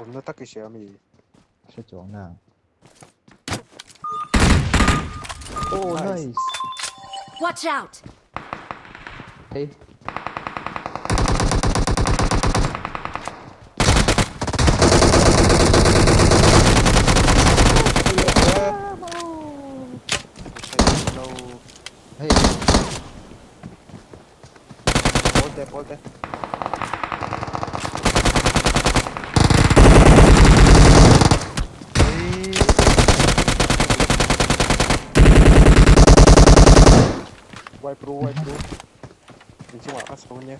Awmna tak i hria ami? Hre chuang nang. Oh, Nice. nice. Watch out! Hey. Hello. Hey. Pawl te, pawl te. Ui. Wipe ru, wipe ru. Inchungah ka chho nia.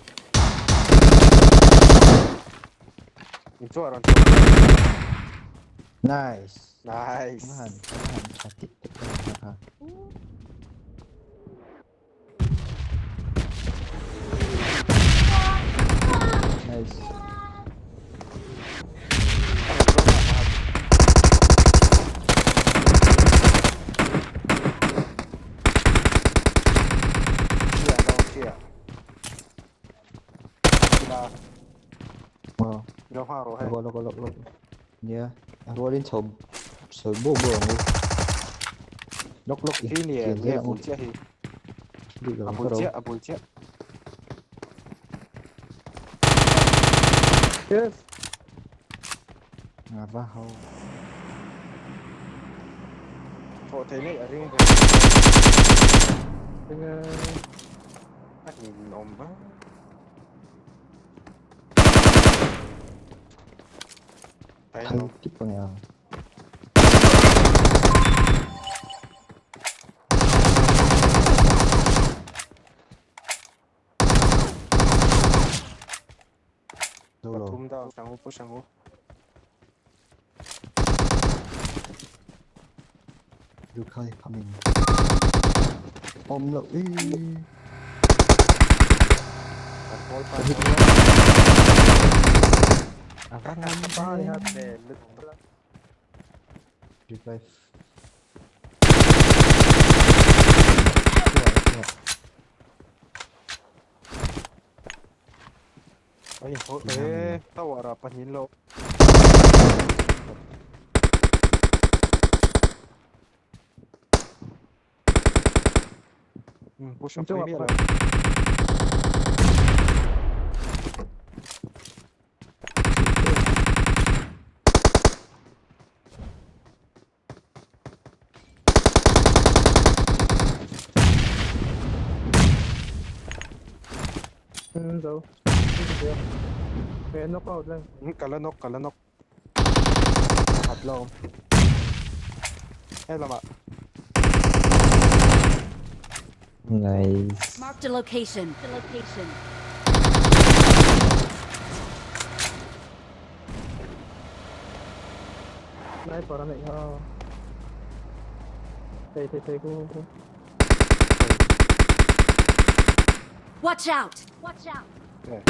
Inchungah rawn chho. Nice. Nice. Man, man, tha tik tek a kha. Nice. Chia đâu chia. Là Wow. lo hoa rồi hay. Lo lo lo lo. Nia, a rualin chho chho bo bo ang u. Lok lok i. Khi nè Kian nghe zel ang u. bul chia hi. Dik lo A ang bul ka ro. chia, a bul chia. Yes. Nga va ho. Thọ thế này ở riêng. Dengan Anh nhìn ồm quá. Tay Thal nó tip ang ya. Đâu rồi? Pathum down, sang u, push sang u. You kai coming. Om lo i. Pan pawl pan Hit. pawl. A va ngam pa ni hat. Nè, lực. Revive. Chua, chua. Ôi, ôi, ê, tao ở là nhìn lộ. Ừ, push up Chung premier ah rồi. Zo. May knockout lang. Ừ, cả knock, cả knock. Hạt lâu. Hết rồi mà. Nice. Marked a location. The location. Sniper anh ha. Thầy thầy thầy cô cô. Watch out! Watch out! Yeah.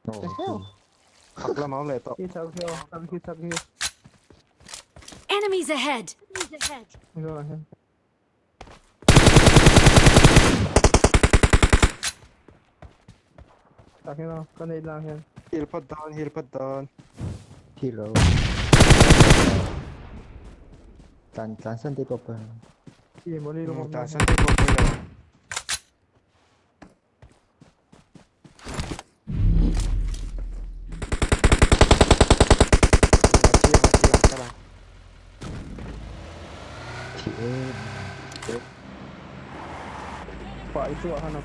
Oh, Thật là máu lệ tọ. Khi sao kêu, khi sao kêu. Enemies ahead! Enemies ahead! Rồi. Tak yun kanil lang yan. Heal put down, heal put down. Hero. Tàn tàn sân tiếp tục. Gì mà đi Ừ, luôn. tàn sân tiếp tục bây giờ. Thì em. Phải chua hả nó.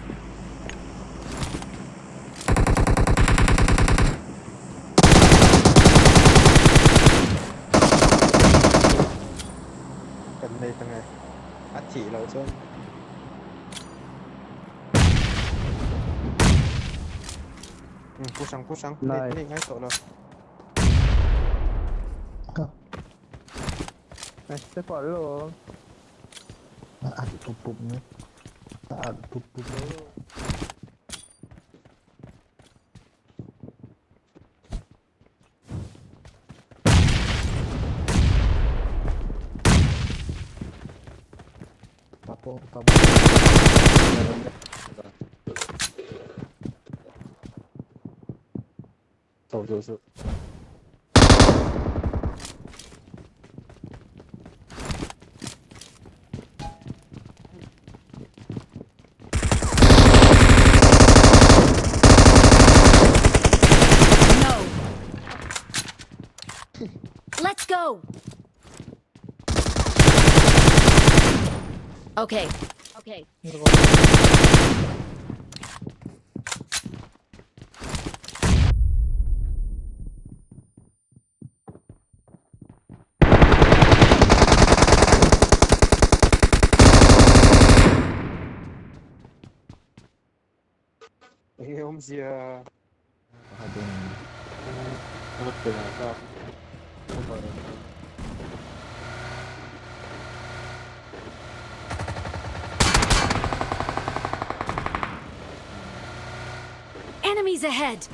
Cần đây thằng này. Bắt chỉ lâu chứ. Ừ, cú sáng, cú sáng. Này. Lên, lên ngay tổ rồi. Này, sẽ phải rồi. À, bụp bụp nữa. À, bụp bụp. Chho suh suh. No. Let's go. Okay. Okay. Enge awmzia. Pakhat in. Enemies ahead!